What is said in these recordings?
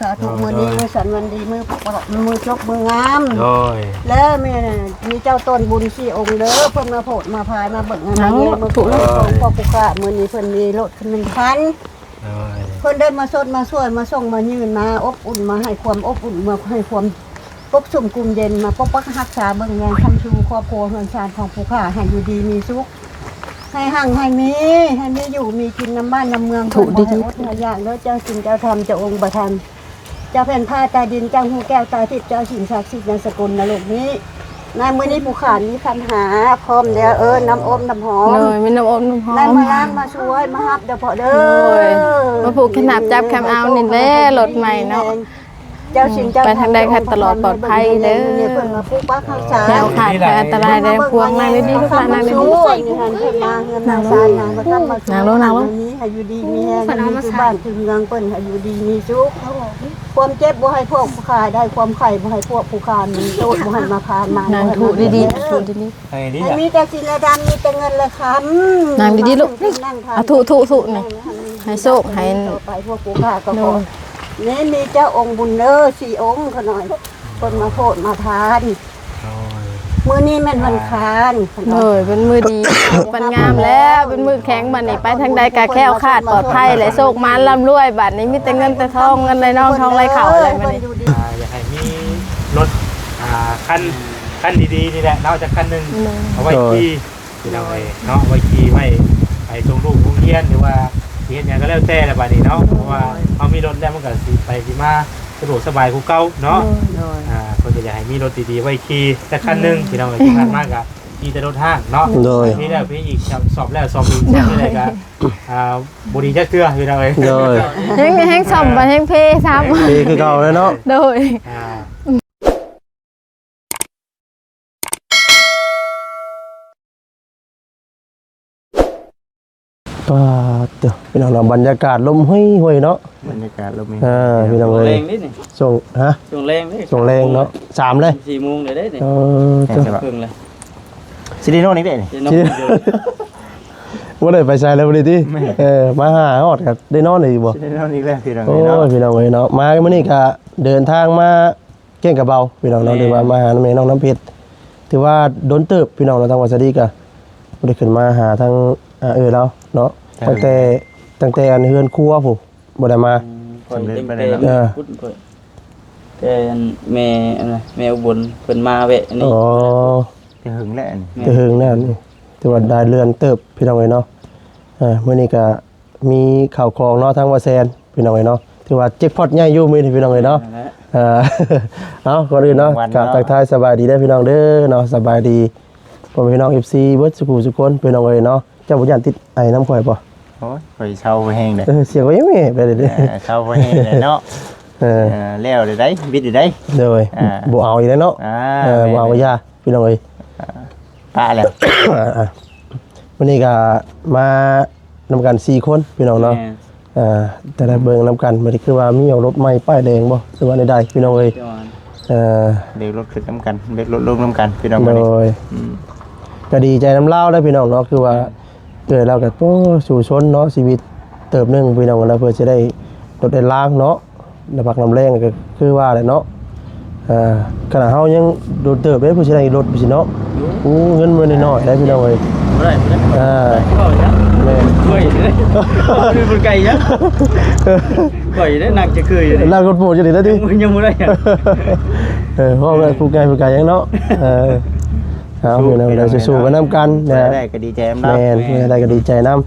ສາທຸ ໂດຍ ມື້ນີ້ ໂດຍ ມື້ສັນວັນດີ ມື້ ມື້ຈົບ ມື້ງາມ ໂດຍ ແລະ ມີ ມີເຈົ້າຕົ້ນບຸນສີ່ອົງເດີ ເພິ່ນມາໂຜດມາພາຍ ມາເບິ່ງໃຫ້ມາແຍງ ເອົາ ມາ ທຸ ທຸ ພໍ່ຜູ້ຂ້າ ມື້ນີ້ເພິ່ນມີລົດໜຶ່ງຄັນ ໂດຍ ເພິ່ນໄດ້ມາຊົດມາຊ່ວຍ ມາສົ່ງມາຍື່ນ ມາອົບອຸ່ນ ມາໃຫ້ຄວາມອົບອຸ່ນ ມາໃຫ້ຄວາມປົກຊຸມກຸມເຢັນ ມາປົກປັກຮັກສາເບິ່ງແຍງຄ້ຳຊູຄອບຄົວເຮືອນຊານຂອງຜູ້ຂ້າ ໃຫ້ຢູ່ດີມີສຸກ ໃຫ້ຮັ່ງໃຫ້ມີ ໃຫ້ມີຢູ່ມີກິນນຳບ້ານນຳເມືອງ ທຸ ເພິ່ນບໍ່ໃຫ້ອົດໃຫ້ຢາກເດີ ເຈົ້າສິນເຈົ້າທຳ ເຈົ້າອົງປະທານ ເຈົ້າແຜ່ນຟ້າໃຕ້ດິນ ເຈົ້າຮູ້ແກ້ວຕາທິບ ເຈົ້າສິ່ງສັກສິດໃນສະກົນນະລົກນີ້ ໃນມື້ນີ້ຜູ້ຂ້າມີຂັນຫ້າພ້ອມແລ້ວ ເອີ ນ້ຳອົບນ້ຳຫອມ ໂດຍ ມີນ້ຳອົບນ້ຳຫອມ ໄດ້ມາລ້າງມາຊ່ວຍ ມາຮັບເດີພໍ່ເດີ ໂດຍ ມາຜູກແຂນໜາບຈັບແຂນເອົານີ້ແຫຼະ ລົດໃໝ່ເນາະ ເຈົ້າສິນເຈົ້າທຳ ໄປທາງໃດກໍຕະຫຼອດປອດໄພເດີ ເພິ່ນມາປູກປັກຮັກສາ ແຄ້ວຄາດໄພອັນຕະລາຍໃດພວງ ນັ່ງດີໆ ລູກຫຼານນັ່ງດີໆ ເພິ່ນມາເຮືອນມາຊານ ນັ່ງມາທຳມາ ນັ່ງລົງ ນັ່ງລົງ ໃຫ້ຢູ່ດີມີແຮງ ໃຫ້ມີຄືບ້ານຄືເມືອງ ເພິ່ນໃຫ້ຢູ່ດີມີສຸກ ຄວາມເຈັບບໍ່ໃຫ້ພວກຜູ້ຂ້າໄດ້ ຄວາມໄຂ້ບໍ່ໃຫ້ພວກຜູ້ຂ້າມີ ໂຕດບໍ່ໃຫ້ມາຜ່ານມາ ນັ່ງທຸດີໆ ທຸດີໆ ໃຫ້ດີ ໃຫ້ມີແຕ່ສິນແລະທຳ ມີແຕ່ເງິນແລະຄຳ ນັ່ງດີໆ ລູກ ນັ່ງທານ ອາທຸທຸທຸນີ້ ໃຫ້ໂຊກໃຫ້ ຕໍ່ໄປພວກຜູ້ຂ້າກໍຂໍ ໂດຍ ນີ້ມີເຈົ້າອົງບຸນເດີ ສີ່ອົງຂະນ້ອຍ ເພິ່ນມາໂຜດມາທານ ໂດຍ ມື້ນີ້ແມ່ນວັນຄານ ໂດຍ ເປັນມື້ດີ ວັນງາມແລ້ວ ເປັນມື້ແຂງ ບັດນີ້ໄປທາງໃດກໍແຄ້ວຄາດປອດໄພ ແລະ ໂຊກໝານລ່ຳລວຍ ບັດນີ້ມີແຕ່ເງິນແຕ່ທອງ ເງິນໄຫຼນອງ ທອງໄຫຼເຂົ້າ ແລ້ວບັດນີ້ ອ່າ ຢາກໃຫ້ມີລົດ ອ່າ ຄັນ ຄັນດີໆ ນີ້ແຫຼະເນາະ ຈັກຄັນໜຶ່ງ ໂດຍ ເອົາໄວ້ ໂດຍ ຂີ່ ພີ່ນ້ອງເອີຍເນາະ ໄວ້ຂີ່ໄວ້ໄປສົ່ງລູກໂຮງຮຽນ ຫຼືວ່າຊິເຮັດຫຍັງກໍແລ້ວແຕ່ລະບາດນີ້ເນາະ ເພາະວ່າເຮົາມີລົດແລ້ວ ມັນກໍຊິໄປຊິມາສະດວກສະບາຍກວ່າເກົ່າເນາະ ໂດຍ ອ່າ ເພິ່ນກໍຢາກໃຫ້ມີລົດດີໆໄວ້ຂີ່ຈັກຄັນໜຶ່ງ ພີ່ນ້ອງເອີຍ ທີ່ຜ່ານມາກໍຂີ່ແຕ່ລົດຮ້າງເນາະ ໂດຍ ມີແລ້ວມີອີກ ສ້ອມແລ້ວສ້ອມອີກ ສ້ອມແລ້ວກໍ ອ່າ ບໍ່ດີຈັກເທື່ອ ພີ່ນ້ອງເອີຍ ໂດຍ ແຮງ ແຮງສ້ອມ ເອີ ບັດແຮງເພຊ້ຳ ເພຄືເກົ່າແລ້ວເນາະ ໂດຍ ອ່າ ປາດເຕີ ພີ່ນ້ອງເນາະ ບັນຍາກາດລົມຫຸຍໆເນາະ ບັນຍາກາດລົມຫຸຍ ເອີ ພີ່ນ້ອງເອີຍ ຊ່ວງແລງເດ້ນີ້ ຊ່ວງ ຮະ ຊ່ວງແລງເດ້ ຊ່ວງແລງເນາະ ສາມເລີຍ ສີ່ໂມງເລີຍເດ້ນີ້ ເອີ ເຈົ້າ ເຄິ່ງເລີຍ ຊິໄດ້ນອນອີກເດ້ນີ້ ຊິໄດ້ນອນ ບໍ່ໄດ້ໄປໃສແລ້ວມື້ນີ້ຕິ ແມ່ນ ເອີ ມາຫາຮອດກໍໄດ້ນອນອີກບໍ່ ຊິໄດ້ນອນອີກແລ້ວ ພີ່ນ້ອງເອີຍເນາະ ໂອ້ຍ ພີ່ນ້ອງເອີຍເນາະ ມາມື້ນີ້ກໍເດີນທາງມາ ແກ້ງກະເບົາ ພີ່ນ້ອງເນາະ ແມ່ນ ຫຼືວ່າມາຫາແມ່ນ້ອງນ້ຳເພັດ ຖືວ່າດົນເຕີບ ພີ່ນ້ອງເນາະ ທາງວ່າສະດີກະບໍ່ໄດ້ຂຶ້ນມາຫາທາງ ອ່າ ເອື້ອຍລາວເນາະ ແມ່ນ ຕັ້ງແຕ່ ຕັ້ງແຕ່ອັນເຮືອນຄົວພຸ້ນ ບໍ່ໄດ້ມາ ອືມ ຂ້ອຍເປັນແຕ່ ເອີ ແຕ່ອັນແມ່ ອັນນະ ແມ່ອຸບົນເພິ່ນມາແວະນີ້ ອໍ ແຕ່ເຫິງແລ້ວນີ້ ແມ່ນ ແຕ່ເຫິງແລ້ວນີ້ ຖືວ່າໄດ້ເລື່ອນເຕີບ ພີ່ນ້ອງເອີຍເນາະ ເອີ ມື້ນີ້ກະ ມີເຂົ້າຂອງເນາະ ທາງວ່າແຊນ ພີ່ນ້ອງເອີຍເນາະ ຖືວ່າແຈັກພອດໃຫຍ່ຢູ່ມື້ນີ້ ພີ່ນ້ອງເອີຍເນາະ ນັ້ນແຫຼະ ເອີ ເອົາ ກ່ອນອື່ນເນາະ ກາບທັກທາຍສະບາຍດີເດີພີ່ນ້ອງເດີເນາະ ສະບາຍດີພໍ່ແມ່ພີ່ນ້ອງ ເອັຟຊີ ເບິດສູ່ຜູ້ສູ່ຄົນ ພີ່ນ້ອງເອີຍເນາະ ເຈົ້າບໍ່ຢ້ານຕິດໄອນຳຂ້ອຍບໍ່? ໂອ້ຍ ຂ້ອຍເຊົາບໍ່ແຮງເດ້ ເອີ ສຽງຂ້ອຍແຫບໆ ໄປເລີຍເດ້ ເອີ ເຊົາບໍ່ແຮງເລີຍເນາະ ເອີ ເອີ ແລ້ວເດ້ ບິດເດ້ ໂດຍ ອ່າ ບໍ່ເອົາອີກແລ້ວເນາະ ອ່າ ເອີ ແມ່ນ ບໍ່ເອົາຢ່າ ພີ່ນ້ອງເອີຍ ອ່າ ປະແລ້ວ ອ່າ ມື້ນີ້ກໍມານຳກັນສີ່ຄົນ ພີ່ນ້ອງເນາະ ແມ່ນ ອ່າ ແຕ່ໄດ້ເບິ່ງນຳກັນ ມື້ນີ້ຄືວ່າມີເອົາລົດໃໝ່ປ້າຍແດງບໍ່ ຫຼືວ່າໃດໆ ພີ່ນ້ອງເອີຍ ແນ່ນອນ ເອີ ເບກລົດຂຶ້ນນຳກັນ ເບກລົດລົງນຳກັນ ພີ່ນ້ອງ ໂດຍ ອືມ ກໍດີໃຈນຳລາວເດ້ ພີ່ນ້ອງເນາະ ຄືວ່າ ແມ່ນ ເອື້ອຍລາວກໍ ໂອ້ ສູ້ຊົນເນາະ ຊີວິດເຕີບໜຶ່ງ ພີ່ນ້ອງເນາະ ເພື່ອຊິໄດ້ລົດໄດ້ລາງເນາະ ນ້ຳພັກນ້ຳແຮງກໍຄືວ່າແຫຼະເນາະ ເອີ ຂະໜາດເຮົາຍັງດົນເຕີບເດ້ ເພື່ອຊິໄດ້ລົດໄປຊີ້ເນາະ ໂອ້ ເງິນບໍ່ໄດ້ນ້ອຍໆ ໄດ໋ພີ່ນ້ອງເອີຍ ບໍ່ໄດ້ ບໍ່ໄດ້ ອ່າ ເວົ້າຫຍັງ ແມ່ນ ເມື່ອຍເດ້ ເປັນຄົນໄກຫຍັງ ຂ້ອຍເດ້ ນັກຈະເຄີຍເດ້ ນັກຄົນໂພດຢູ່ນີ້ລະຕິ ຍັງ ຍັງບໍ່ໄດ້ຫຍັງ ເອີ ເວົ້າແບບຜູ້ໄກຜູ້ໄກຫຍັງເນາະ ເອີ ເອົາ ພີ່ນ້ອງ ເດີ ສູ້ໆໄປນຳກັນນະ ໄດ້ກໍດີໃຈນຳ ແມ່ນ ໄດ້ກໍດີໃຈນຳ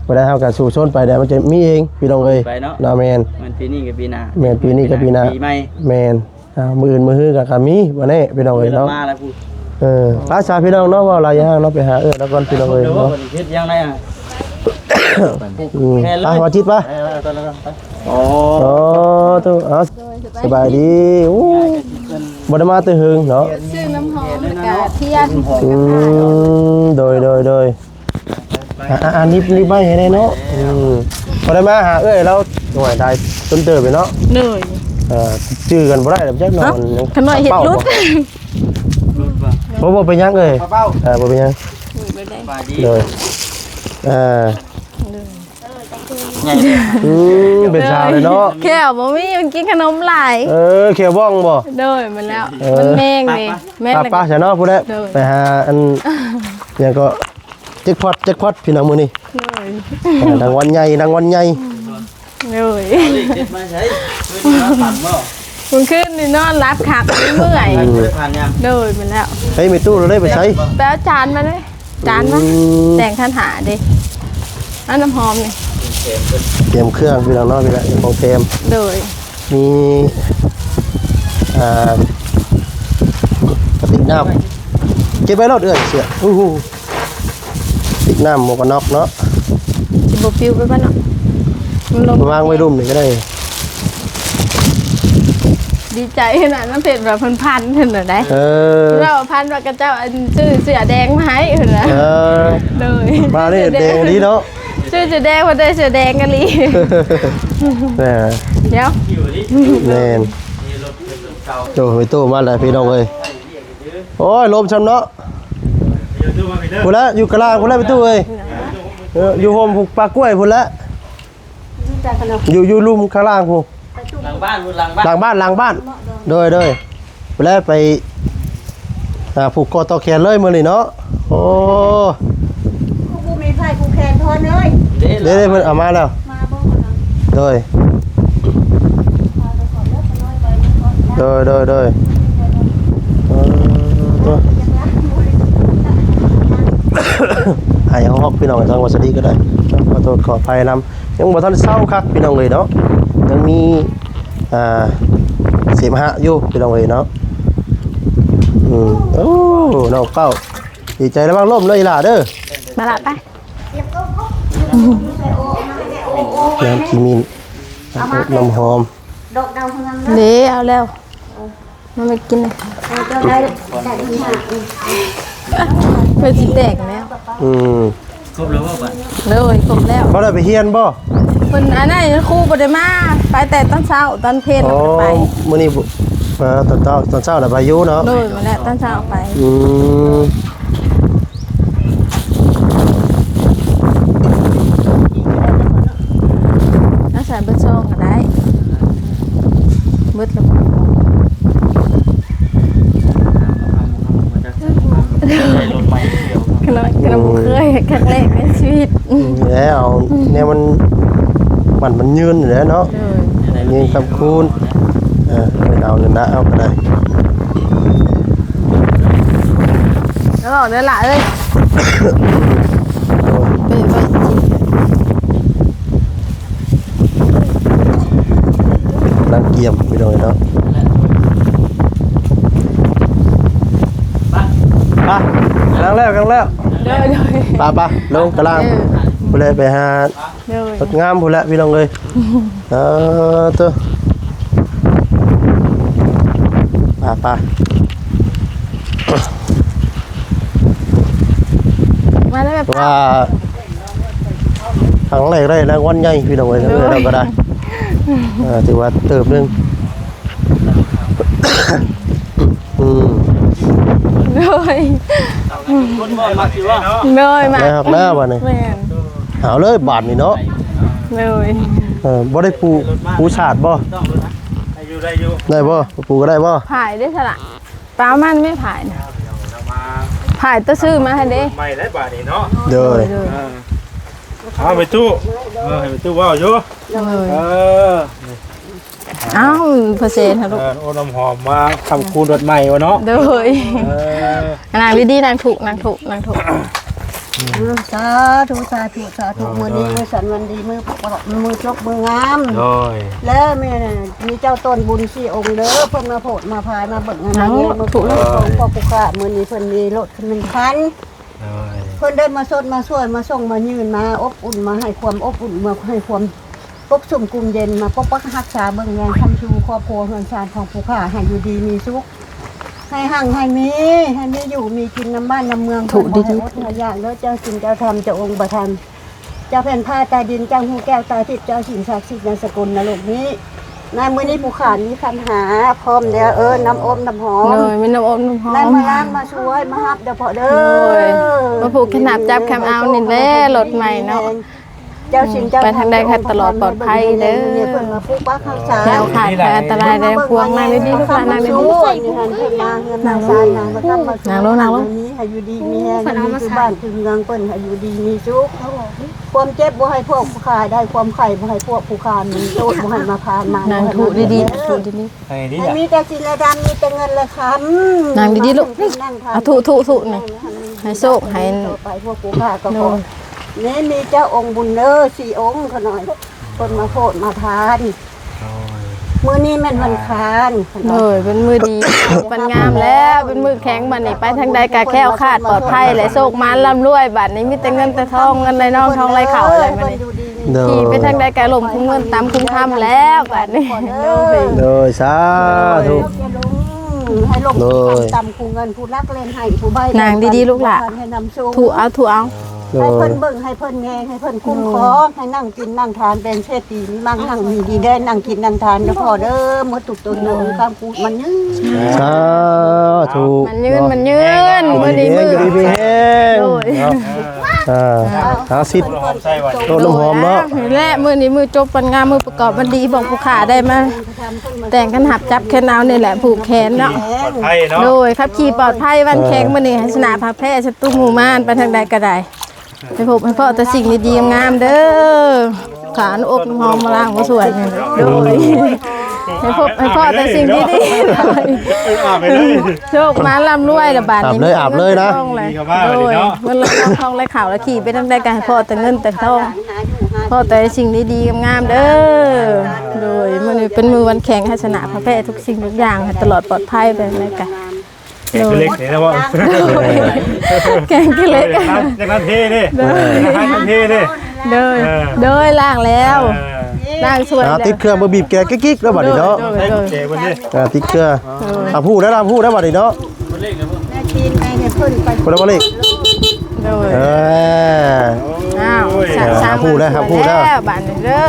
ບໍ່ໄດ້ເຮົາກໍສູ້ຊົນໄປ ແລ້ວມັນຈະມີເອງ ພີ່ນ້ອງເອີຍ ໄປເນາະ ເນາະ ແມ່ນ ແມ່ນ ປີນີ້ກັບປີໜ້າ ແມ່ນ ປີນີ້ກັບປີໜ້າ ປີໃໝ່ ແມ່ນ ອ່າ ມື້ອື່ນມື້ຮືກໍ ກໍມີບໍ່ແນ່ ພີ່ນ້ອງເອີຍເນາະ ມາແລ້ວພຸ້ນ ເອີ ພາສາພີ່ນ້ອງເນາະ ເວົ້າຫຼາຍຢ່າງເນາະ ໄປຫາເອື້ອຍລາວກ່ອນ ພີ່ນ້ອງເອີຍເນາະ ເຮັດຫຍັງໄດ້ອ່ະ ອືມ ໄປ ມາຈິດ ໄປ ອໍ ອໍ ໂຕ ເອົາ ສະບາຍດີ ໂອ້ ບໍ່ໄດ້ມາແຕ່ເຫິງເນາະ ຊື້ນ້ຳຫອມ ແລ້ວກະທຽນ ອືມ ໂດຍ ໂດຍ ໂດຍ ອ່າ ອ່າ ໜີບ ໜີບໄມ້ໃຫ້ແດ່ເນາະ ອືມ ບໍ່ໄດ້ມາຫາເອື້ອຍລາວ ໂອ້ຍ ໄດ້ດົນເຕີບເລີຍເນາະ ໂດຍ ເອີ ຈື່ກັນບໍ່ໄດ້ດອກ ຈັກໜ້ອຍ ຂະນ້ອຍເຮັດຫຼຸດ ບໍ່ ບໍ່ເປັນຫຍັງເອີຍ ເອີ ບໍ່ເປັນຫຍັງ ໂດຍ ເອີ ໂດຍ ໃຫຍ່ເລີຍ ອືມ ເປັນສາວເລີຍເນາະ ແຂ້ວບໍ່ມີ ມັນກິນຂະໜົມຫຼາຍ ເອີ ແຂ້ວບ້ອງບໍ່? ໂດຍ ແມ່ນແລ້ວ ເອີ ມັນແມງເດ້ ແມ່ນ ໄປ ໄປຊະເນາະ ພຸ້ນແຫຼະ ໂດຍ ໄປຫາອັນ ຫຍັງກໍ ແຈັກພອດ ແຈັກພອດ ພີ່ນ້ອງ ມື້ນີ້ ໂດຍ ເອີ ລາງວັນໃຫຍ່ ລາງວັນໃຫຍ່ ໂດຍ ເອົາເລກເດັດມາໃສ? ຄືນນີ້ນອນຝັນບໍ່? ມື້ຄືນນີ້ນອນຫຼັບຄັກ ເມື່ອຍ ອືມ ບໍ່ໄດ້ຜ່ານຍາມ ໂດຍ ແມ່ນແລ້ວ ເຮີ້ຍ ແມ່ຕູ້ ເຮົາໄດ້ໄປໃສ? ໄປເອົາຈານມາເດ້ ຈານມາ ອືມ ແຕ່ງຄັນຫາເດ້ ເອົານ້ຳຫອມນີ້ ຕຽມເຄື່ອງ ພີ່ນ້ອງເນາະ ນີ້ແຫຼະ ຂອງແຖມ ໂດຍ ມີ ອ່າ ກະຕິກນ້ຳ ເກັບໄວ້ໂລດເອື້ອຍ ເສື້ອ ໂອ້ໂຫ ກະຕິກນ້ຳ ໝວກກັນນັອກເນາະ ຊິບໍ່ປິວໄປບໍ່ເນາະ ມັນລົມ ວາງໄວ້ລຸ່ມນີ້ກໍໄດ້ ດີໃຈຂະໜາດ ນ້ຳເພັດວ່າເພິ່ນພັນເພິ່ນນະໄດ໋ ເອີ ເພິ່ນວ່າພັນວ່າຂະເຈົ້າ ອັນ ຊື້ເສື້ອແດງມາໃຫ້ເພິ່ນນະ ເອີ ໂດຍ ມານີ້ແດງອີ່ຫຼີເນາະ ຊື້ເສື້ອແດງ ເພິ່ນໄດ້ເສື້ອແດງອີ່ຫຼີ ແມ່ນ ດຽວ ແມ່ນ ໂອ້ຍ ຕູ້ມາແລ້ວພີ່ນ້ອງເອີຍ ໂອ້ຍ ລົມຊ້ຳເນາະ ພຸ້ນແຫຼະ ຢູ່ກະລາງພຸ້ນແຫຼະ ແມ່ຕູ້ເອີຍ ເອີ ຢູ່ຮົ່ມປູກປາກ້ວຍພຸ້ນແຫຼະ ຢູ່ ຢູ່ລຸ່ມຂ້າງລ່າງພຸ້ນ ຫຼັງບ້ານພຸ້ນ ຫຼັງບ້ານ ຫຼັງບ້ານ ຫຼັງບ້ານ ໂດຍ ໂດຍ ພຸ້ນແຫຼະ ໄປ ອ່າ ຜູກຄໍຕໍ່ແຂນເລີຍມື້ນີ້ເນາະ ໂອ້ ຄືບໍ່ມີໃຜຜູກແຂນພອນເອີຍ ເດ້ ເດ້ ເດ້ ເພິ່ນເອົາມາແລ້ວ ມາບໍ່ ໂດຍ ໂດຍ ໂດຍ ໂດຍ ເອີ ໂຕ ໄອຮອກ ພີ່ນ້ອງ ທາງວັດສະດີກໍໄດ້ ຂໍໂທດຂໍອະໄພນຳ ຍັງບໍ່ທັນເຊົາຄັກ ພີ່ນ້ອງເອີຍເນາະ ຍັງມີ ອ່າ ເສມະຫະຢູ່ ພີ່ນ້ອງເອີຍເນາະ ອືມ ໂອ້ ນ້ອງເປົ້າ ດີໃຈ ລະວັງລົ້ມເດີອີ່ຫຼ້າເດີ ມາລະ ໄປ ນ້ຳຂີ້ມິ້ນ ນ້ຳອົບນ້ຳຫອມ ດອກດາວເຮືອງເດີ ເດ້ ເອົາແລ້ວ ມັນໄປກິນເລີຍ ເອີ ເຈົ້າໄດ້ ໄດ້ ເພິ່ນຊິແຕກແລ້ວ ອືມ ຄົບແລ້ວບໍ່ບັດ? ໂດຍ ຄົບແລ້ວ ບໍ່ໄດ້ໄປຮຽນບໍ່? ເພິ່ນ ອັນນັ້ນ ຄູບໍ່ໄດ້ມາ ໄປແຕ່ຕອນເຊົ້າ ຕອນເພນ ອໍ ບໍ່ໄດ້ໄປ ມື້ນີ້ບໍ່ ເອີ ຕອນເຊົ້າ ຕອນເຊົ້າລະໄປຢູ່ເນາະ ໂດຍ ມາແລ້ວ ຕອນເຊົ້າໄປ ອືມ ເອົາໃສ່ເບິດຊອງກໍໄດ້ ເບິດແລ້ວບໍ່? ຂະນ້ອຍ ຂະນ້ອຍບໍ່ເຄີຍ ຄັ້ງແລກໃນຊີວິດ ອືມ ແລ້ວແນວມັນ ມັນ ມັນຍືນຢູ່ແລ້ວເນາະ ໂດຍ ຍືນຄຳຄູນ ເອີ ເອົານັ້ນລະ ເອົາກໍໄດ້ ເອົາອອກເດີຫຼ້າເອີຍ ເອີ ໄປ ໄປ ກຳລັງກຽມ ພີ່ນ້ອງເນາະ ໄປ ກຳລັງແລ້ວ ກຳລັງແລ້ວ ໂດຍ ໂດຍ ໄປ ໄປ ລົງກຳລັງ ເອີ ໄປເລີຍ ໄປຫາ ໂດຍ ລົດງາມພຸ້ນແຫຼະ ພີ່ນ້ອງເອີຍ ເອີ ເຕີ ໄປ ໄປ ມາແລ້ວແມ່ ວ່າ ຄັ້ງແລກໄດ້ລາງວັນໃຫຍ່ ພີ່ນ້ອງເອີຍ ໂດຍ ເອີ ເຮົາກໍໄດ້ ເອີ ຖືວ່າເຕີບໜຶ່ງ ອືມ ໂດຍ ໂດຍ ມາ ໄດ້ຮັກແລ້ວບາດນີ້ ແມ່ນ ເອົາເລີຍບາດນີ້ເນາະ ໂດຍ ເອີ ບໍ່ໄດ້ປູ ປູສາດບໍ່? ໄດ້ຢູ່ ໄດ້ຢູ່ ໄດ້ບໍ່? ປູກໍໄດ້ບໍ່? ຜາຍເດ້ສະລະ ປາມັນແມ່ຜາຍນະ ຜາຍໂຕຊື້ມາໃຫ້ເດ້ ໃໝ່ໄດ້ບາດນີ້ເນາະ ໂດຍ ໂດຍ ເອີ ເອົາໄປຕູ້ ເອີ ໃຫ້ໄປຕູ້ເວົ້າຢູ່ ໂດຍ ເອີ ເອົ້າ ເປີເຊັນຫາລູກ ເອີ ໂອ້ ນ້ຳຫອມມາຄຳຄູນລົດໃໝ່ວະເນາະ ໂດຍ ເອີ ນັ່ງດີໆ ນັ່ງທຸກ ນັ່ງທຸກ ນັ່ງທຸກ ອືມ ສາທຸ ສາທຸ ສາທຸ ໂດຍ ມື້ນີ້ມື້ສັນວັນດີ ມື້ ມື້ຈົບມື້ງາມ ໂດຍ ແລະ ມີ ມີເຈົ້າຕົ້ນບຸນສີ່ອົງເດີ ເພິ່ນມາໂຜດມາພາຍມາເບິ່ງໃຫ້ແຍງ ເອົາ ມື້ ໂດຍ ຂອງພໍ່ຜູ້ຂ້າ ມື້ນີ້ເພິ່ນມີລົດໜຶ່ງຄັນ ໂດຍ ເພິ່ນໄດ້ມາຊົດມາຊ່ວຍ ມາສົ່ງມາຍື່ນ ມາອົບອຸ່ນ ມາໃຫ້ຄວາມອົບອຸ່ນ ມາໃຫ້ຄວາມປົກຊຸມກຸມເຢັນ ມາປົກປັກຮັກສາເບິ່ງແຍງຄ້ຳຊູຄອບຄົວເຮືອນຊານຂອງຜູ້ຂ້າ ໃຫ້ຢູ່ດີມີສຸກ ໃຫ້ຮັ່ງໃຫ້ມີ ໃຫ້ມີຢູ່ມີກິນນຳບ້ານນຳເມືອງ ທຸກດີ ບໍ່ໃຫ້ອົດໃຫ້ຢາກເດີ ເຈົ້າສິນເຈົ້າທຳ ເຈົ້າອົງປະທຳ ເຈົ້າແຜ່ນຟ້າໃຕ້ດິນ ເຈົ້າຮູ້ແກ້ວຕາທິບ ເຈົ້າສິ່ງສັກສິດໃນສະກົນນະໂລກນີ້ ໃນມື້ນີ້ຜູ້ຂ້າມີຄັນຫາພ້ອມແລ້ວ ເອີ ນ້ຳອົບນ້ຳຫອມ ໂດຍ ມີນ້ຳອົບນ້ຳຫອມ ໄດ້ມາລ້າງມາຊ່ວຍ ມາຮັບເດີພໍ່ເດີ ໂດຍ ມາຜູກແຂນໜາບຈັບແຄມເອົານີ້ແຫຼະ ລົດໃໝ່ເນາະ ເຈົ້າສິນເຈົ້າທານ ໄປທາງໃດກໍໃຫ້ຕະຫຼອດປອດໄພເດີ ເພິ່ນມາປົກປັກຮັກສາ ແຄ້ວຄາດຈາກອັນຕະລາຍໃດພວງ. ນັ່ງດີໆ ລູກຫຼານ ນັ່ງດີໆ ນັ່ງລົງ ນັ່ງລົງ ນັ່ງລົງ ໃຫ້ຢູ່ດີມີແຮງ ໃຫ້ມີຄືບ້ານຄືເມືອງເພິ່ນ ໃຫ້ຢູ່ດີມີສຸກ ຄວາມເຈັບບໍ່ໃຫ້ພວກຜູ້ຂ້າໄດ້ ຄວາມໄຂ້ບໍ່ໃຫ້ພວກຜູ້ຂ້າມີ ໂລກບໍ່ໃຫ້ມາຜ່ານມາ ນັ່ງທຸດີໆ ທຸດີໆ ໃຫ້ມີແຕ່ສິນແລະທຳ ມີແຕ່ເງິນແລະຄຳ ນັ່ງດີໆ ລູກ ອ່ະ ທຸໆໆ ນີ້ ໃຫ້ໂຊກໃຫ້ຕໍ່ໄປ ພວກຜູ້ຂ້າກໍຂໍ ນີ້ມີເຈົ້າອົງບຸນເດີ ສີ່ອົງຂະນ້ອຍ ເພິ່ນມາໂພດມາທານ ໂອ້ຍ ມື້ນີ້ແມ່ນວັນຄານ ໂດຍ ເປັນມື້ດີ ວັນງາມແລ້ວ ເປັນມື້ແຂງ ບັດນີ້ໄປທາງໃດກໍແຄ້ວຄາດປອດໄພ ແລະ ໂຊກໝານລ່ຳລວຍ ບັດນີ້ມີແຕ່ເງິນແຕ່ທອງ ເງິນໄຫຼນອງ ທອງໄຫຼເຂົ້າແລ້ວ ບັດນີ້ ໂດຍ ຂີ່ໄປທາງໃດກໍລົ້ມຄຸມເງິນຕຳຄຸມຄຳແລ້ວ ບັດນີ້ ໂດຍ ໂດຍ ສາທຸ ໃຫ້ລົງ ໂດຍ ຕຳຄູເງິນ ຜູ້ລັກແລ່ນໃຫ້ ຜູ້ໃບ້ ນັ່ງດີໆ ລູກຫຼານ ໃຫ້ນຳໂຊກ ທຸເອົາ ທຸເອົາ ໂດຍ ໃຫ້ເພິ່ນເບິ່ງ ໃຫ້ເພິ່ນແຍງ ໃຫ້ເພິ່ນຄຸ້ມຄອງ ໃຫ້ນັ່ງກິນນັ່ງທານ ເປັນເສດຖີມີມັ່ງຮັ່ງມີດີແດ່ ນັ່ງກິນນັ່ງທານເດີພໍ່ເດີ ໝົດທຸກຕົນເດີ ຄຳພູດມັນຍືນ ສາທຸ ມັນຍືນ ມັນຍືນ ເນາະ ມື້ນີ້ມື້ ຢູ່ດີມີແຮງ ໂດຍ ເນາະ ອ່າ ຫາສິດ ໂອ້ ນ້ຳຫອມເນາະ ນີ້ແຫຼະ ມື້ນີ້ມື້ຈົບວັນງາມ ມື້ປະກອບວັນດີ ພວກຜູ້ຂ້າໄດ້ມາ ແຕ່ງກັນຮັບຈັບແຂນເອົານີ້ແຫຼະ ຜູກແຂນເນາະ ປອດໄພເນາະ ໂດຍ ຂັບຂີ່ປອດໄພ ວັນແຂງ ເອີ ມື້ນີ້ ໃຫ້ຊະນະພາແພ້ ສັດຕູໝູ່ມານ ໄປທາງໃດກໍໄດ້ ໃຫ້ພົບໃຫ້ພໍ້ແຕ່ສິ່ງດີໆ ງາມໆ ເດີ ຂານອົບຫອມມາລ້າງມາສວຍ ໂດຍ ໃຫ້ພົບໃຫ້ພໍ້ແຕ່ສິ່ງດີໆ ເອີ ອາບໃຫ້ເລີຍ ໂຊກມາລ່ຳລວຍລະບາດນີ້ ອາບເລີຍ ອາບເລີຍນະ ໂດຍ ເງິນໄຫຼນອງທອງໄຫຼເຂົ້າ ລະຂີ່ໄປທາງໃດກໍໃຫ້ພໍ້ແຕ່ເງິນແຕ່ທອງ ພໍ້ແຕ່ສິ່ງດີໆ ງາມໆ ເດີ ໂດຍ ມື້ນີ້ເປັນມື້ວັນແຂງ ໃຫ້ຊະນະພາແພ້ທຸກສິ່ງທຸກຢ່າງ ໃຫ້ຕະຫຼອດປອດໄພໄປໃນການ ແຂງຄືເຫຼັກນີ້ນະບໍ່ ໂດຍ ແຂງຄືເຫຼັກ ເອີ ຢາກນັ້ນເທ່ເດ້ ໂດຍ ຢາກນັ້ນເທ່ເດ້ ໂດຍ ເອີ ໂດຍ ລ້າງແລ້ວ ເອີ ລ້າງຖ້ວຍ ອ່າ ແລ້ວ ຕິດເຄື່ອງມາບີບແກະກິກໆ ແລ້ວບັດນີ້ເນາະ ໂດຍ ໂດຍ ແກະເບິ່ງເດ້ ອ່າ ຕິດເຄື່ອງ ເອີ ອ່າ ຜູ້ໄດ້ລະ ຜູ້ໄດ້ບັດນີ້ເນາະ ແມ່ຕີນໄປໃຫ້ເພິ່ນໄປ ຜູ້ໄດ້ບໍ່ເລັກ ໂດຍ ເອີ ອ້າວ ໂອ້ຍ ສາມ ສາມ ຫາຜູ້ໄດ້ ຫາຜູ້ໄດ້ ແລ້ວບາດນີ້ເດີ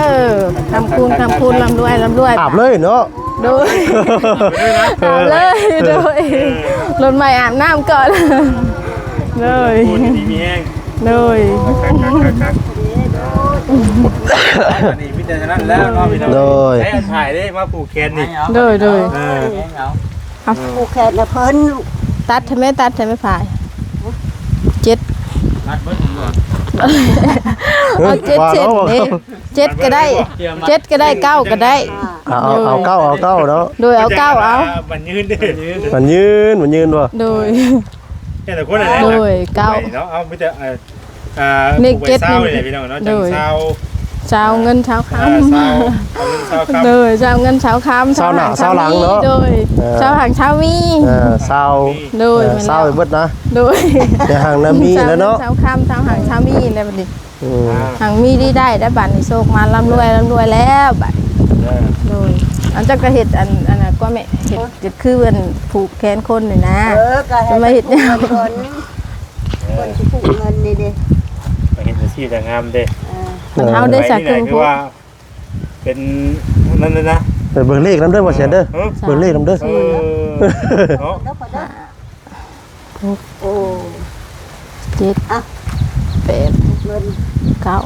ຄຳຄູນ ຄຳຄູນ ລ່ຳລວຍ ລ່ຳລວຍ ອາບເລີຍເນາະ ໂດຍ ອາບເລີຍ ໂດຍ ລົດໃໝ່ອາບນ້ຳກ່ອນ ໂດຍ ໂອ້ ດີມີແຮງ ໂດຍ ຄັກໆ ອັນນີ້ມີແຕ່ນັ້ນແລ້ວເນາະ ພີ່ນ້ອງ ໂດຍ ໃຊ້ອັນຖ່າຍເດ້ ມາຜູກແຂນນີ້ ໂດຍ ໂດຍ ເອີ ເອົາ ຜູກແຂນໃຫ້ເພິ່ນ ຕັດໃຫ້ແມ່ ຕັດໃຫ້ແມ່ພາຍ ເຈັດ ຕັດເບິດ ເອົາເຈັດເສັ້ນເດ້ ເຈັດກໍໄດ້ ເຈັດກໍໄດ້ ເກົ້າກໍໄດ້ ເອົາ ເອົາ ເອົາເກົ້າ ເອົາເກົ້າເນາະ ໂດຍ ເອົາເກົ້າ ເອົາ ມັນຍືນເດ້ ມັນຍືນ ມັນຍືນບໍ່ ໂດຍ ແຕ່ລະຄົນນັ້ນແຫຼະ ໂດຍ ເກົ້າ ເນາະ ເອົາມີແຕ່ ອ່າ ເລກເຈັດນີ້ແຫຼະ ພີ່ນ້ອງເນາະ ໂດຍ ຊາວ ຊາວເງິນຊາວຄຳ ເອີ ຊາວ ຊາວເງິນຊາວຄຳ ໂດຍ ຊາວເງິນຊາວຄຳ ຊາວໜ້າຊາວຫຼັງເນາະ ໂດຍ ເອີ ຊາວຫາງຊາວມີ ເອີ ຊາວ ໂດຍ ເອີ ຊາວໃຫ້ເບິດນະ ໂດຍ ແຕ່ຫາງນະມີແລ້ວເນາະ ຊາວເງິນຊາວຄຳ ຊາວຫາງຊາວມີແລ້ວບັດນີ້ ອືມ ຫາງມີດີໄດ້ ແລ້ວບັດນີ້ໂຊກມາລ່ຳລວຍ ລ່ຳລວຍແລ້ວບັດ ເອີ ໂດຍ ອັນເຈົ້າກໍເຮັດອັນ ອັນນັ້ນກວ່າແມ່ ເຮັດ ເຮັດຄືອັນຜູກແຂນຄົນນີ້ນະ ເອີ ກໍໃຫ້ມາເຮັດຫຍັງ ເພິ່ນຊິຜູກເງິນນີ້ເດ້ ໄປເຮັດອາຊີບງາມເດ້ ເອີ ມັນເຮົາໄດ້ສັກຄືວ່າ ເປັນນັ້ນເລີຍນະ ໄປເບິ່ງເລກນຳເດີ ບໍ່ແຊນເດີ ເອີ ເບິ່ງເລກນຳເດີ ເອີ ເນາະ ໂອ້ ເຈັດ ອ່ະ ແປດ ເງິນ ເກົ້າ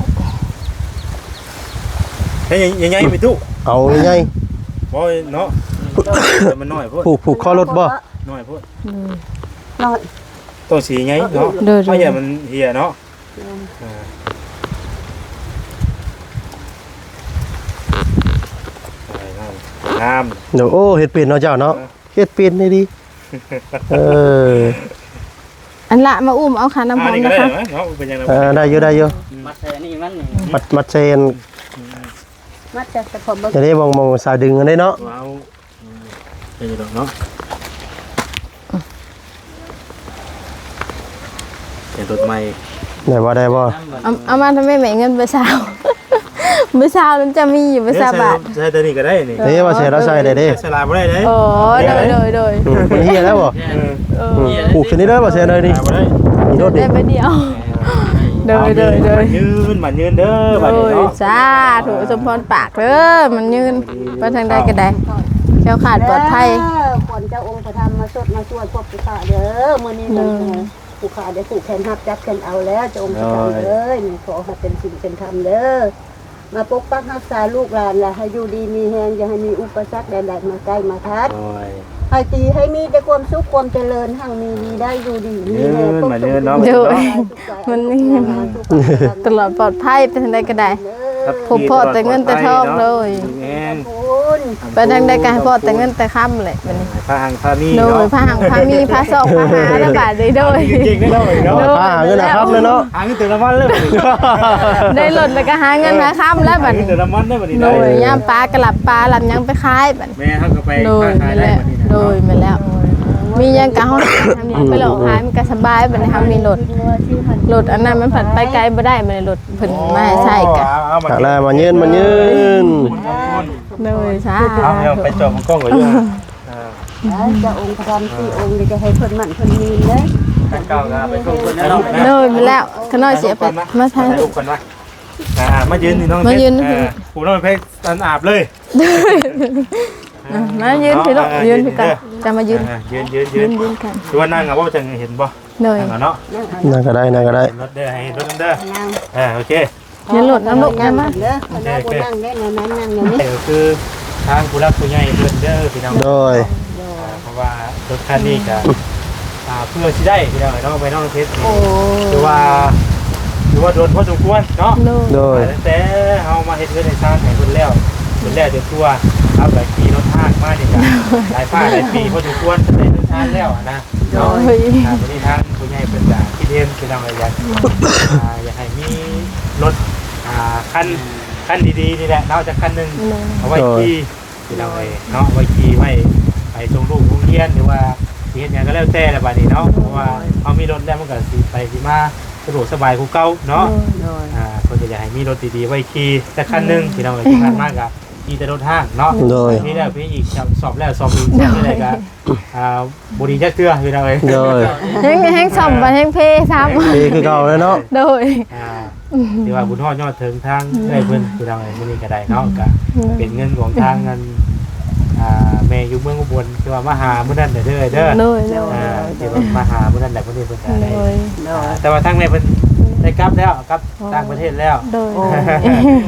ໃຫ້ໃຫຍ່ໆ ໄປຕູ້ ເອົາໃຫຍ່ໆ ບໍ່ເນາະ ແຕ່ມັນນ້ອຍໂພດ ຜູກ ຜູກຄໍລົດບໍ່ ນ້ອຍໂພດ ອືມ ນ້ອຍ ຕ້ອງສີໃຫຍ່ເນາະ ໂດຍໆ ເອົາຢ່າມັນເຫຍເນາະ ອືມ ອ່າ ງາມ ໂອ້ ເຮັດເປັນເນາະເຈົ້າເນາະ ເອີ ເຮັດເປັນອີ່ຫຼີ ເອີ ອັນລະມາອຸ້ມເອົາຄານ້ຳຫອມນະຄະ ເອີ ໄດ້ຢູ່ ໄດ້ຢູ່ ມັດໃສ່ອັນນີ້ມັນນີ້ ມັດ ມັດໃສ່ອັນ ອືມ ມັດໃສ່ສະເພາະເບິ່ງ ຈະໄດ້ມອງ ມອງສາຍດຶງອັນນີ້ເນາະ ເອົາ ອືມ ໄດ້ຢູ່ດອກເນາະ ເປັນລົດໃໝ່ ໄດ້ບໍ່ ໄດ້ບໍ່ ເອົາ ເອົາມາທຳໄມແມ່ ເງິນເບີຊາວ ເບີຊາວນັ້ນຈະມີຢູ່ ເບີຊາວບາດ ໃສ່ ໃສ່ຕົວນີ້ກໍໄດ້ນີ້ ນີ້ວ່າໃສ່ລາວໃສ່ໄດ້ເດ້ ໃສ່ຫຼາຍບໍ່ໄດ້ເດ້ ໂອ້ ໂດຍ ໂດຍ ໂດຍ ອືມ ມັນເຫຍແລ້ວບໍ່ ເອີ ອືມ ຜູກຊະນິດເດີວ່າໃສ່ໄດ້ນີ້ ມີລົດນີ້ ໄດ້ໃບດຽວ ໂດຍ ໂດຍ ໂດຍ ມັນຍືນ ມັນຍືນເດີ ບັດນີ້ເນາະ ໂດຍ ສາທຸ ສົມພອນປາກເດີ ມັນຍືນ ໄປທາງໃດກໍໄດ້ ແຄ້ວຄາດປອດໄພ ເອີ ຂວັນເຈົ້າອົງພະທຳມາສົດມາຊ່ວຍພວກຜູ້ຂ້າເດີ ມື້ນີ້ ໂດຍ ຜູ້ຂ້າໄດ້ຜູກແຂນຮັບຈັບແຂນເອົາແລ້ວ ເຈົ້າອົງພະທຳເອີຍ ຂໍໃຫ້ເປັນສິນເປັນທຳເດີ ມາປົກປັກຮັກສາລູກຫຼານ ແລະ ໃຫ້ຢູ່ດີມີແຮງ ຢ່າໃຫ້ມີອຸປະສັກໃດໆມາໃກ້ມາທັດ ໂດຍ ໃຫ້ຕີໃຫ້ມີແຕ່ຄວາມສຸກຄວາມຈະເລີນ ຮັ່ງມີດີໄດ້ ຢູ່ດີມີແຮງ ຄວາມສຸກ ໂດຍ ມັນມີ ຕະຫຼອດປອດໄພ ໄປທາງໃດກໍໄດ້ ພົບພໍ້ແຕ່ເງິນແຕ່ທອງ ໂດຍ ໄປທາງໃດກໍໃຫ້ພໍ້ແຕ່ເງິນແຕ່ຄຳແຫຼະ ບັດນີ້ ພາຮັ່ງພາມີ ໂດຍ ເນາະ ພາຮັ່ງພາມີ ພາຊອກພາຫາແລ້ວບາດນີ້ ໂດຍ ເກັ່ງເດ້ເນາະ ໂດຍ ພາຫາເງິນຫາຄຳເລີຍເນາະ ຫາເງິນເຕີມນ້ຳມັນເລີຍ ໄດ້ລົດແລ້ວກໍຫາເງິນຫາຄຳແລ້ວບັດນີ້ ເຕີມນ້ຳມັນເລີຍບັດນີ້ ໂດຍ ຍາມປາກໍລັບປາລັບຫຍັງໄປຂາຍບັດນີ້ ແມ່ເຮົາກໍໄປ ໂດຍ ຄ້າຂາຍໄດ້ບັດນີ້ນະ ໂດຍ ແມ່ນແລ້ວ ມີຫຍັງກໍເຮົາຫາທາງນີ້ໄປເລາະຂາຍ ມັນກໍສະບາຍບັດນີ້ ເຮົາມີລົດ ລົດອັນນັ້ນມັນພັດໄປໄກບໍ່ໄດ້ບັດນີ້ ລົດເພິ່ນມາໃຫ້ໃຊ້ກໍ ເອົາ ເອົາ ມາຍືນ ມາຍືນ ໂດຍ ສາທຸ ເອົາ ໄປຈອບມັນກ້ອງກໍຢູ່ ອ່າ ເຈົ້າອົງພະທຳສີ່ອົງນີ້ກໍໃຫ້ເພິ່ນໝັ້ນເພິ່ນຍືນເດີ ເຈົ້າກໍໄປສົ່ງເພິ່ນແລ້ວເນາະ ໂດຍ ແມ່ນແລ້ວ ຂ້ານ້ອຍຊິເອົາໄປ ມາຖ່າຍຮູບກ່ອນວ່າ ອ່າ ມາຢືນນີ້ນ້ອງ ມາຢືນ ເອີ ຜູ້ນ້ອຍໄປອັນອາບເລີຍ ອ່າ ມາຢືນພີ້ລູກ ເອີ ຢືນພີ້ກັນ ເອີ ຈະມາຢືນ ອ່າ ຢືນ ຢືນ ຢືນ ຢືນກັນ ຄືວ່ານັ່ງເອົາບໍ່ ຈັ່ງເຫັນບໍ່ ໂດຍ ນັ່ງເອົາເນາະ ນັ່ງກໍໄດ້ ນັ່ງກໍໄດ້ ເຫັນລົດເດີ ໃຫ້ເຫັນລົດນຳເດີ ອ່າ ໂອເຄ ເຫັນລົດນຳລູກນຳມາ ເດີ ໂອເຄ ໂອເຄ ນັ່ງເດີ ນັ້ນນັ່ງຢູ່ນີ້ ກໍຄືທາງຜູ້ຫຼັກຜູ້ໃຫຍ່ເພິ່ນເດີພີ່ນ້ອງ ໂດຍ ອ່າ ເພາະວ່າລົດຄັນນີ້ກໍ ອ່າ ເພື່ອຊິໄດ້ພີ່ນ້ອງເນາະ ໄປນ້ອງເພັດ ໂອ້ ຖືວ່າ ຖືວ່າດົນພໍສົມຄວນເນາະ ໂດຍ ຕັ້ງແຕ່ເຮົາມາເຮັດເຮືອນເຮັດຊານໃຫ້ເພິ່ນແລ້ວ ເພິ່ນແລ້ວຈົນທົ່ວ ເຮົາກໍຂີ່ລົດຮ້າງມານີ້ກໍຫຼາຍຟ້າຫຼາຍປີພໍສົມຄວນ ຕັ້ງແຕ່ເຮືອນຊານແລ້ວນະ ໂດຍ ອ່າ ວັນນີ້ທາງຜູ້ໃຫຍ່ເພິ່ນກໍຄິດເຫັນພີ່ນ້ອງ ຢາກ ອ່າ ຢາກໃຫ້ມີລົດ ອ່າ ຄັນ ຄັນດີໆນີ້ແຫຼະເນາະ ຈັກຄັນໜຶ່ງ ໂດຍ ເອົາໄວ້ ໂດຍ ຂີ່ ພີ່ນ້ອງເອີຍເນາະ ໄວ້ຂີ່ໄວ້ໄປສົ່ງລູກໂຮງຮຽນ ຫຼືວ່າຊິເຮັດຫຍັງກໍແລ້ວແຕ່ລະບາດນີ້ເນາະ ໂດຍ ເພາະວ່າເຮົາມີລົດແລ້ວ ມັນກໍຊິໄປຊິມາສະດວກສະບາຍກວ່າເກົ່າເນາະ ໂດຍ ໂດຍ ອ່າ ເພິ່ນກໍຢາກໃຫ້ມີລົດດີໆໄວ້ຂີ່ຈັກຄັນໜຶ່ງ ໂດຍ ພີ່ນ້ອງເອີຍ ທີ່ຜ່ານມາກໍຂີ່ແຕ່ລົດຮ້າງເນາະ ໂດຍ ມີແລ້ວມີອີກ ສ້ອມແລ້ວສ້ອມອີກ ໂດຍ ສ້ອມນີ້ແຫຼະກໍ ອ່າ ບໍ່ດີຈັກເທື່ອພີ່ນ້ອງເອີຍ ໂດຍ ແຮງ ແຮງສ້ອມບັດແຮງເພຊ້ຳ ເພຄືເກົ່າແລ້ວເນາະ ໂດຍ ອ່າ ຖືວ່າບຸນຮອດຍອດເຖິງທາງເອື້ອຍເພິ່ນ ໂດຍ ພີ່ນ້ອງເອີຍ ມື້ນີ້ກໍໄດ້ເນາະ ກໍ ໂດຍ ເປັນເງິນຂອງທາງອັນ ອ່າ ແມ່ຢູ່ເມືອງອຸບົນ ທີ່ວ່າມາຫາມື້ນັ້ນເດີ ໂດຍ ເດີ ໂດຍ ອ່າ ທີ່ວ່າມາຫາມື້ນັ້ນແຫຼະ ມື້ນີ້ເພິ່ນກໍໄດ້ ໂດຍ ອ່າ ແຕ່ວ່າທາງແມ່ເພິ່ນໄດ້ກັບແລ້ວ ກັບ ໂອ້ ຕ່າງປະເທດແລ້ວ ໂດຍ ໂອ້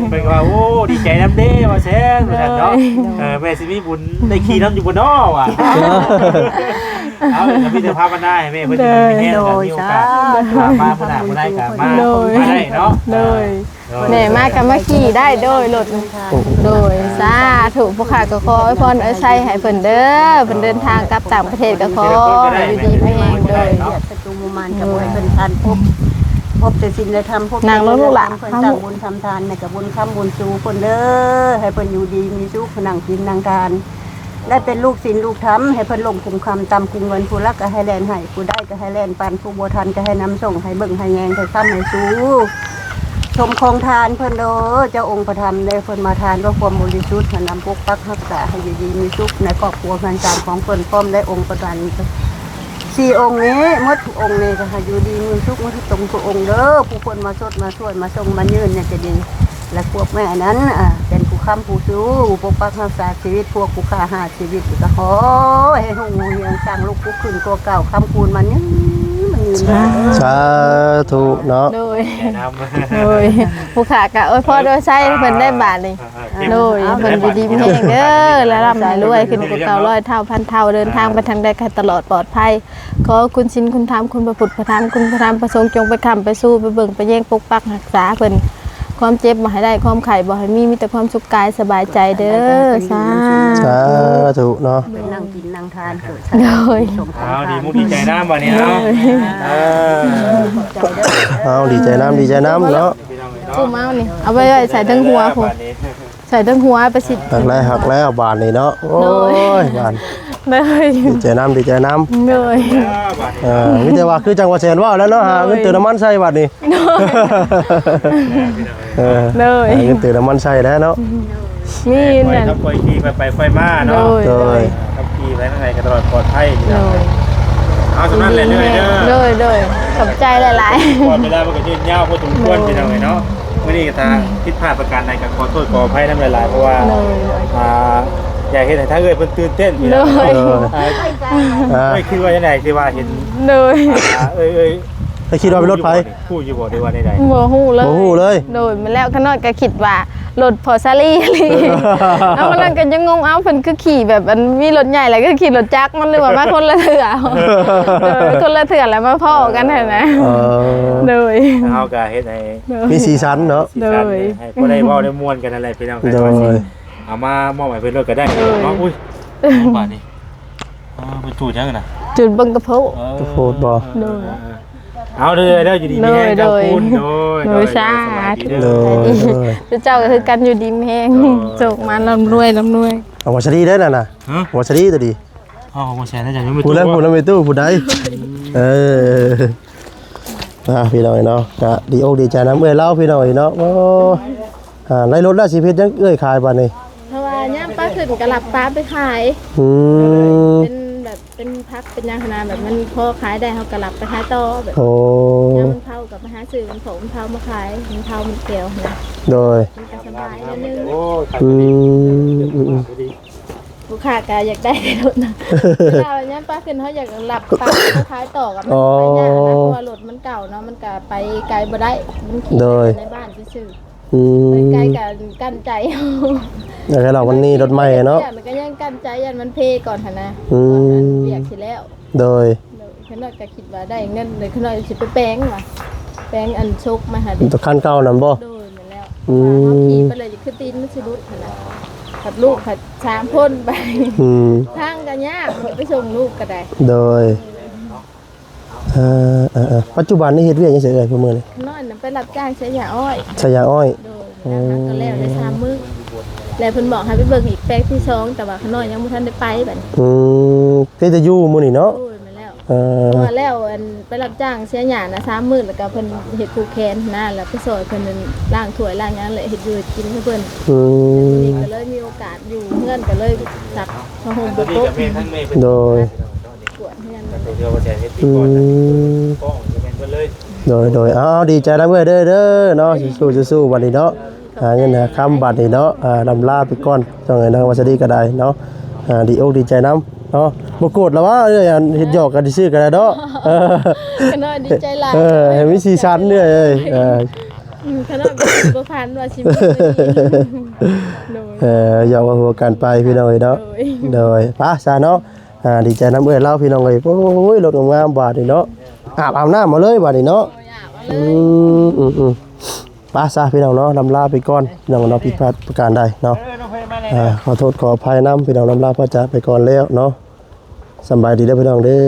ເພິ່ນກໍວ່າ ໂອ້ ດີໃຈນຳເດ້ ວ່າແຊນ ວ່າຊັ້ນເນາະ ໂດຍ ເອີ ແມ່ຊິມີບຸນໄດ້ຂີ່ນຳຢູ່ບໍ່ນໍ ວ່າ ເອົາ ກໍມີແຕ່ພາວະນາໃຫ້ແມ່ເພິ່ນຢູ່ດີມີແຮງ ໂດຍ ກໍມີໂອກາດ ສາທຸ ມາມື້ໜ້າມື້ໃດກໍມາ ໂດຍ ມາໄດ້ເນາະ ໂດຍ ໂດຍ ແມ່ມາກໍມາຂີ່ໄດ້ ໂດຍ ລົດ ໂດຍ ສາທຸ ພວກຂ້າກໍຂໍອວຍພອນອວຍໄຊໃຫ້ເພິ່ນເດີ ເພິ່ນເດີນທາງກັບຕ່າງປະເທດກໍຂໍຢູ່ດີມີແຮງ ໂດຍ ສັດຕູໝູ່ມານກໍບໍ່ໃຫ້ເພິ່ນຜ່ານພົບ ພົບແຕ່ສິນແລະທຳ ພົບແຕ່ ນັ່ງລົງລູກຫຼານ ເພິ່ນສ້າງບຸນທຳທານ ໃນກະບຸນຄຳບຸນຊູເພິ່ນເດີ ໃຫ້ເພິ່ນຢູ່ດີມີສຸກ ນັ່ງກິນນັ່ງທານ ໄດ້ເປັນລູກສິນລູກທຳ ໃຫ້ເພິ່ນລົງກຸມຄຳຕຳກຸມເງິນ ຜູ້ລັກກໍໃຫ້ແລ່ນໃຫ້ ຜູ້ໄດ້ກໍໃຫ້ແລ່ນປັນ ຜູ້ບໍ່ທັນກໍໃຫ້ນຳສົ່ງ ໃຫ້ເບິ່ງໃຫ້ແຍງ ໃຫ້ຄ້ຳໃຫ້ຊູ ຊົມຂອງທານເພິ່ນເດີ ເຈົ້າອົງພະທຳເດີ ເພິ່ນມາທານດ້ວຍຄວາມບໍລິສຸດ ໃຫ້ນຳປົກປັກຮັກສາ ໃຫ້ຢູ່ດີມີສຸກ ໃນຄອບຄົວເຮືອນຊານຂອງເພິ່ນ ພ້ອມໄດ້ອົງປະທານ ສີ່ອົງນີ້ໝົດ ອົງນີ້ກໍໃຫ້ຢູ່ດີມີສຸກໝົດທຸກອົງທຸກອົງເດີ ຜູ້ຄົນມາຊົດມາຊ່ວຍມາສົ່ງມາຍືນນີ້ກໍດີ ແລະພວກແມ່ນັ້ນ ອ່າ ເປັນຜູ້ຄ້ຳຜູ້ຊູ ປົກປັກຮັກສາຊີວິດພວກຜູ້ຂ້າຫ້າຊີວິດ ກໍຂໍໃຫ້ຮຸ່ງຮວງສ້າງລຸກຂຶ້ນກວ່າເກົ່າ ຄ້ຳຄູນມາຍືນ ມາຍືນ ສາທຸເນາະ ໂດຍ ແນະນຳ ໂດຍ ຜູ້ຂ້າກໍອວຍພອນອວຍໄຊໃຫ້ເພິ່ນໄດ້ບາດນີ້ ອ່າ ໂດຍ ເພິ່ນຢູ່ດີມີແຮງເດີ ແລະລ່ຳໃຫ້ລວຍຂຶ້ນກວ່າເກົ່າຮ້ອຍເທົ່າພັນເທົ່າ ເດີນທາງໄປທາງໃດໃຫ້ຕະຫຼອດປອດໄພ ຂໍຄຸນສິນຄຸນທຳ ຄຸນພະພຸດພະທຳ ຄຸນພະທຳພະສົງ ຈົ່ງໄປຄ້ຳໄປຊູ ໄປເບິ່ງໄປແຍງ ປົກປັກຮັກສາເພິ່ນ ຄວາມເຈັບບໍ່ໃຫ້ໄດ້ ຄວາມໄຂ້ບໍ່ໃຫ້ມີ ມີແຕ່ຄວາມສຸກກາຍສະບາຍໃຈເດີ ສາ ສາທຸເນາະ ເປັນນັ່ງກິນນັ່ງທານເກີດ ໂດຍ ສົມຄວາມ ເອົາ ດີມຸກດີໃຈນຳບັດນີ້ເນາະ ໂດຍ ເອີ ເອົາ ດີໃຈນຳ ດີໃຈນຳເນາະ ພີ່ນ້ອງເອີຍເນາະ ອຸ້ມເອົານີ້ ເອົາໄວ້ ໄວ້ໃສ່ເທິງຫົວພຸ້ນ ບັດນີ້ ໃສ່ເທິງຫົວໄປຊິ ຮັກແລ້ວ ຮັກແລ້ວບາດນີ້ເນາະ ໂອ້ຍ ໂດຍ ບາດ ໂດຍ ດີໃຈນຳ ດີໃຈນຳ ໂດຍ ເອີ ມີແຕ່ວ່າຄືຈັ່ງວ່າແຊນເວົ້າແລ້ວເນາະ ໂດຍ ຫາເງິນເຕີມນ້ຳມັນໃສ່ບາດນີ້ ໂດຍ ເອີ ໂດຍ ຫາເງິນເຕີມນ້ຳມັນໃສ່ແລ້ວເນາະ ມີ ຄ່ອຍ ນັ້ນ ຄ່ອຍຂີ່ ຄ່ອຍໄປຄ່ອຍມາເນາະ ໂດຍ ໂດຍ ຂັບຂີ່ໄປທາງໃດກໍຕະຫຼອດປອດໄພ ໂດຍ ເອົາ ສ່ຳນັ້ນແຫຼະເດີ ໂດຍ ໂດຍ ຂອບໃຈຫຼາຍໆ ກ່ອນເວລາມັນກໍຍືດຍາວພໍສົມຄວນ ໂດຍ ພີ່ນ້ອງເອີຍເນາະ ມື້ນີ້ກໍຖ້າ ອືມ ຜິດພາດປະການໃດກໍຂໍໂທດຂໍອະໄພນຳຫຼາຍໆ ເພາະວ່າ ໂດຍ ອ່າ ຢາກເຮັດໃຫ້ທາງເອື້ອຍເພິ່ນຕື່ນເຕັ້ນ ໂດຍ ເອີ ອ່າ ເອື້ອຍຄິດວ່າຈັ່ງໃດທີ່ວ່າເຫັນ ໂດຍ ອ່າ ເອື້ອຍ ເອື້ອຍ ແລ້ວຄິດວ່າເປັນລົດໃຜ? ຮູ້ຢູ່ບໍ່ ຫຼືວ່າແນວໃດ? ບໍ່ຮູ້ເລີຍ ບໍ່ຮູ້ເລີຍ ໂດຍ ແມ່ນແລ້ວ ຂ້ານ້ອຍກໍຄິດວ່າລົດພໍ່ສາລີອີ່ຫຼີ ເອົາ ຂ້ານ້ອຍກໍຍັງງົງ ເອົ້າ ເພິ່ນຄືຂີ່ແບບ ອັນ ມີລົດໃຫຍ່ ແລ້ວກໍຂີ່ລົດຈັກ ມັນ ຫຼືວ່າມາຄົນລະເທື່ອ ເອີ ຄົນລະເທື່ອແລ້ວມາພໍ້ກັນຫັ້ນນະ ເອີ ໂດຍ ເຮົາກໍເຮັດໃຫ້ ໂດຍ ມີສີສັນເນາະ ໂດຍ ໃຫ້ພໍໄດ້ເວົ້າໄດ້ມ່ວນກັນນັ້ນແຫຼະ ພີ່ນ້ອງ ໂດຍ ເອົາມາມອບໃຫ້ເພິ່ນໂລດກໍໄດ້ ໂດຍ ເນາະ ອຸ້ຍ ບາດນີ້ ອ້າວ ເພິ່ນຈູດຫຍັງນະ? ຈູດເບິ່ງກະໂພ ເອີ ກະໂພບໍ? ໂດຍ ເອີ ເອີ ເອົາເດີ ເດີ ຢູ່ດີມີແຮງ ໂດຍ ເຈົ້າຄຸນ ໂດຍ ໂດຍ ໂດຍ ສາທຸ ໂດຍ ໂດຍ ເຈົ້າກໍຄືກັນ ຢູ່ດີມີແຮງ ໂດຍ ໂຊກມາ ລ່ຳລວຍ ລ່ຳລວຍ ເອົາ ຫວັດສະດີເດີນັ້ນນະ ຫະ? ຫວັດສະດີຕົວດີ ເອົາ ບໍ່ແຊນນະ ເຈົ້າຍັງບໍ່ ຜູ້ໃດ ຮູ້ ຜູ້ນັ້ນແມ່ຕູ້ ຜູ້ໃດ? ເອີ ອ່າ ພີ່ນ້ອງເອີຍເນາະ ກະດີອົກດີໃຈນຳເອື້ອຍລາວ ພີ່ນ້ອງເອີຍເນາະ ໂອ້ ອ່າ ໄລ່ລົດແລ້ວ ຊິເຮັດຫຍັງເອື້ອຍຂາຍບາດນີ້? ເພາະວ່າຍາມປາຂຶ້ນກໍລັບປາໄປຂາຍ ອືມ ເປັນແບບ ເປັນຜັກເປັນຫຍັງຫັ້ນນະ ແບບມັນພໍຂາຍໄດ້ ເຮົາກໍລັບໄປຂາຍຕໍ່ ແບບ ໂອ້ ຍາມມັນເຜົາກໍໄປຫາຊື້ມັນເຜົາ ມັນເຜົາມາຂາຍ ມັນເຜົາມັນແກ້ວຫັ້ນນະ ໂດຍ ມັນກໍສະບາຍໜ້ອຍໜຶ່ງ ອືມ ອືມ ອືມ ລູກຄ້າກໍຢາກໄດ້ລົດນະ ເວລາຍາມປາຂຶ້ນ ເຮົາຢາກລັບປາໄປຂາຍຕໍ່ ກໍມັນ ອໍ ໄປຍາກນະ ເພາະວ່າລົດມັນເກົ່າເນາະ ມັນກໍໄປໄກບໍ່ໄດ້ ມັນຂີ່ ໂດຍ ໃນບ້ານຊື່ໆ ອືມ ໄປໄກກໍກັ້ນໃຈ ແລ້ວກໍເຮົາ ວັນນີ້ລົດໃໝ່ເນາະ ມັນກໍຍັງກັ້ນໃຈ ຢ້ານມັນເພກ່ອນຫັ້ນນະ ອືມ ກ່ອນອັນວຽກຊິແລ້ວ ໂດຍ ໂດຍ ຂ້ານ້ອຍກໍຄິດວ່າໄດ້ເງິນເລີຍ ຂ້ານ້ອຍຊິໄປແປງວ່າ ແປງອັນໂຊກມາຫາ ຄັນເກົ່ານັ້ນບໍ? ໂດຍ ແມ່ນແລ້ວ ອືມ ເພາະວ່າເຮົາຂີ່ໄປເລີຍ ຄືຕີນມັນຊິຫຼຸດຫັ້ນນະ ກັບລູກກໍສາມຄົນໄປ ອືມ ທາງກໍຍາກ ໄປສົ່ງລູກກໍໄດ້ ໂດຍ ເອີ ເອີ ເອີ ປັດຈຸບັນນີ້ເຮັດວຽກຫຍັງເສຍເອື້ອຍ ຜູ້ມື້ນີ້? ນ້ອຍນະໄປຮັບຈ້າງໃສ່ຢາອ້ອຍ ໃສ່ຢາອ້ອຍ ໂດຍ ໂອ້ ແລ້ວຫາກໍແລ້ວໄດ້ສາມມື້ ແລ້ວເພິ່ນບອກໃຫ້ໄປເບິ່ງອີກແປງທີສອງ ແຕ່ວ່າຂ້ານ້ອຍຍັງບໍ່ທັນໄດ້ໄປບັດນີ້ ອືມ ເພຍແຕ່ຢູ່ມື້ນີ້ເນາະ ໂດຍ ແມ່ນແລ້ວ ເອີ ເພາະວ່າແລ້ວອັນໄປຮັບຈ້າງເສຍຫຍ້ານະ ສາມມື້ ແລ້ວກໍເພິ່ນເຮັດຜູກແຂນນະ ແລ້ວໄປຊ່ອຍເພິ່ນລ້າງຖ້ວຍລ້າງຫຍັງ ແລະເຮັດຢູ່ເຮັດກິນໃຫ້ເພິ່ນ ອືມ ມື້ນີ້ກໍເລີຍມີໂອກາດຢູ່ເຮືອນ ກໍເລີຍຊັກຜ້າຫົ່ມ ໂດຍ ໂດຍ ກວດເຮືອນ ອືມ ໂດຍ ໂດຍ ເອົາ ດີໃຈນຳເອື້ອຍເດີ ເດີເນາະ ສູ້ໆ ບາດນີ້ເນາະ ຫາເງິນຫາຄຳບາດນີ້ເນາະ ອ່າ ລຳລາໄປກ່ອນ ຈັ່ງໃດນາງວັດສະດີກໍໄດ້ເນາະ ອ່າ ດີອົກດີໃຈນຳເນາະ ບໍ່ໂກດລະວ່າ ເອີ ອັນເຮັດຫຍອກກັນຊື່ໆ ກໍໄດ້ເນາະ ເອີ ຂະນ້ອຍດີໃຈຫຼາຍ ເອີ ໃຫ້ມີສີສັນເອື້ອຍເອີຍ ເອີ ອືມ ຂະນ້ອຍບໍ່ຝັນວ່າຊິມີມື້ນີ້ ໂດຍ ເອີ ຫຍອກເວົ້າຫົວກັນໄປ ພີ່ນ້ອງເອີຍເນາະ ໂດຍ ໂດຍ ໄປຊະເນາະ ອ່າ ດີໃຈນຳເອື້ອຍລາວ ພີ່ນ້ອງເອີຍ ໂອ້ຍ ລົດງາມໆ ບາດນີ້ເນາະ ອາບ ອາບນ້ຳເອົາເລີຍບາດນີ້ເນາະ ໂດຍ ອາບເອົາເລີຍ ອືມ ອືມ ອືມ ໄປຊະ ພີ່ນ້ອງເນາະ ລຳລາໄປກ່ອນ ພີ່ນ້ອງເນາະ ຜິດພາດປະການໃດເນາະ ເອີ ຂໍໂທດຂໍອະໄພນຳ ພີ່ນ້ອງ ລຳລາພາຈາກໄປກ່ອນແລ້ວເນາະ ສຳບາຍດີເດີ ພີ່ນ້ອງເດີ.